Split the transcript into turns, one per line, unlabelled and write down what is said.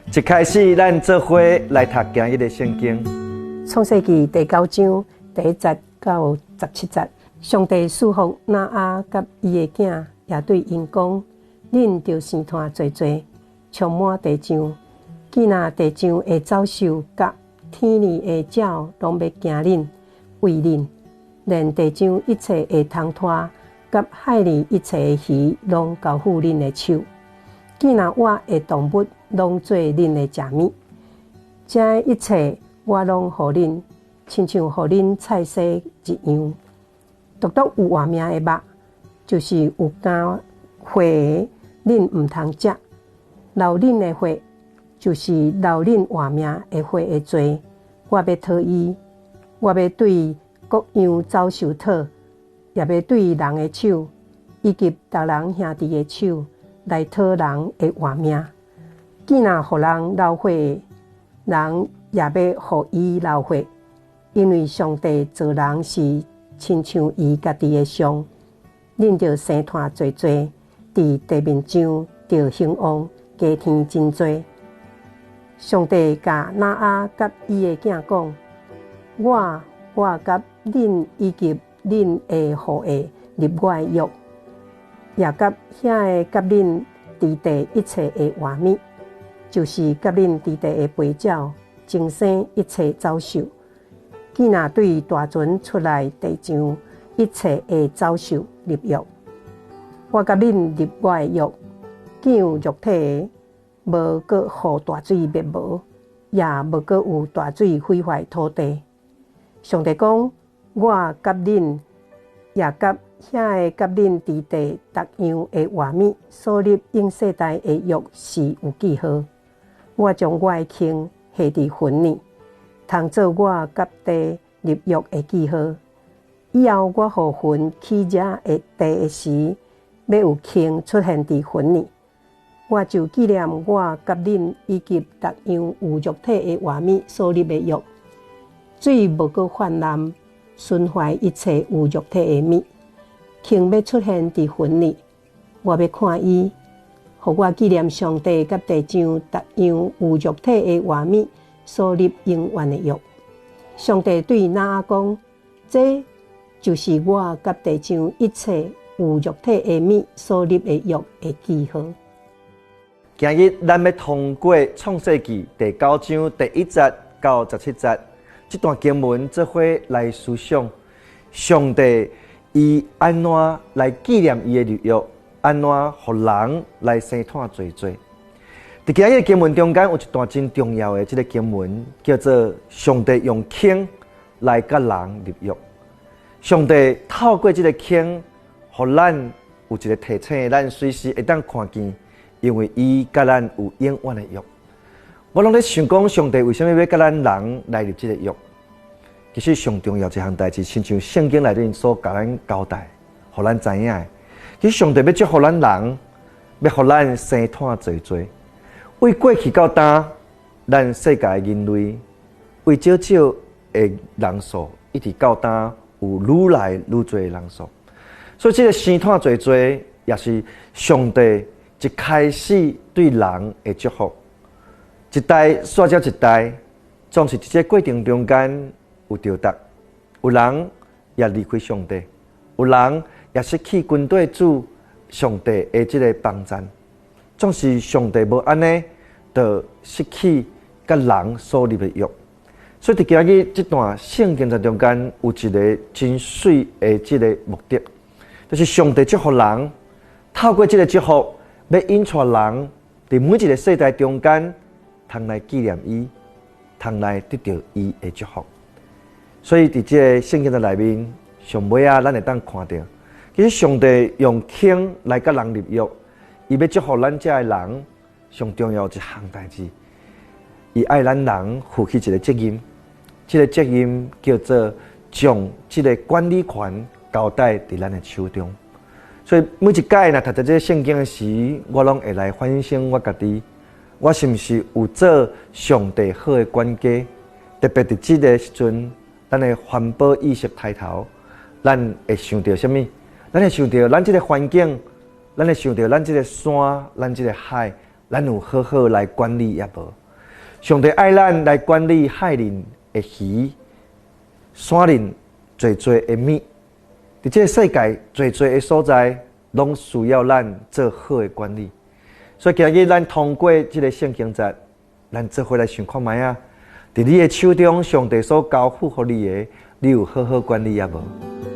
一開始，咱做伙來讀今日的聖經。
創世記第九章第一節到十七節，上帝賜福挪亞佮伊的囝，也對𪜶講：恁著生湠濟濟，充滿地上。見若地上的走獸佮天裡的鳥，攏欲驚恁、畏恁，連地上一切會通拖佮海裡一切的魚，攏交付恁的手。見若活的動物，攏做恁的食物。這一切我攏予恁，親像予恁菜蔬一樣。獨獨有活命的肉，就是有肝血的，恁毋通食。流恁的血，就是流恁活命的血的罪，我欲討伊。我欲對各樣走獸討，也欲對人的手，以及逐人兄弟的手，來討人的活命。見若予人流血的，人也欲予伊流血，因為上帝造人是親像伊家己的像。恁著生湠濟濟，佇地面上著興旺，加添真濟。上帝共挪亞佮伊的囝講：我我佮恁以及恁的後裔立我的約，也佮遐个佮恁佇地一切的活物，就是佮恁佇地的飛鳥、精生一切走獸。見若對大船出來地上一切的走獸立約，我佮恁立我的約，見有肉體的，無閣予大水滅無，也無閣有大水毀壞土地。上帝講：我佮恁，也佮遐个佮恁佇地逐樣的活物所立永世代的約是有記號。我將我的圈下佇雲裡，通做我佮地立約的記號。以後我予雲起遮的地的時，欲有圈出現佇雲裡，我就紀念我佮恁以及逐樣有肉體的活物所立的約。水無閣泛濫，損壞一切有肉體的物。圈欲出現佇雲裡，我欲看伊，予我紀念上帝佮地上逐樣有肉體的活物所立永遠的約。上帝對挪亞講：這就是我佮地上一切有肉體的物所立的約的記號。
今日咱欲通過創世記第九章第一節到十七節這段經文，做伙來思想上帝伊按怎來紀念伊的立約，按怎予人來生湠濟濟。佇今日的經文中間有一段真重要的這个經文，叫做上帝用圈來佮人立約。上帝透過這个圈，予咱有一个提醒，咱隨時會當看見，因為伊佮咱有永遠的約。我攏咧想講，上帝為啥物欲佮咱人來立這个約？其實上重要一項代誌，親像聖經內面所共咱交代，予咱知影的。其實上帝欲祝福咱人，欲予咱生湠濟濟。為過去到今，咱世界人類為少少的人數，一直到今有愈來愈濟的人數。所以這个生湠濟濟，也是上帝一開始對人的祝福。一代煞接一代，總是佇這過程中間有著達，有人也離開上帝，有人也失去跟綴主上帝的這个幫贊。總是上帝無按呢，就失去佮人所立的約。所以佇今日這段聖經中間有一个真媠的這个目的，就是上帝祝福人，透過這个祝福，欲引帶人佇每一个世代中間，通來紀念伊，通來得著伊的祝福。所以佇這个聖經的內面，上尾仔，咱會當看著，其實上帝用圈來佮人立約，伊欲祝福咱遮的人，上重要一項代誌，伊愛咱人負起一个責任，這个責任叫做將這个管理權交代佇咱的手中。所以每一擺若讀著這个聖經的時，我攏會來反省我家己，我是毋是有做上帝好的管家？特別佇這个時陣，咱的環保意識抬頭，咱會想著啥物？咱會想著咱這个環境，咱會想著咱這个山，咱這个海，咱有好好來管理抑無？上帝愛咱來管理海裡的魚、山裡濟濟的物，佇這个世界濟濟的所在，攏需要咱做好的管理。所以今日咱通過這个聖經節，咱做伙來想看覓仔，佇你的手中，上帝所交付予你的，你有好好管理抑無？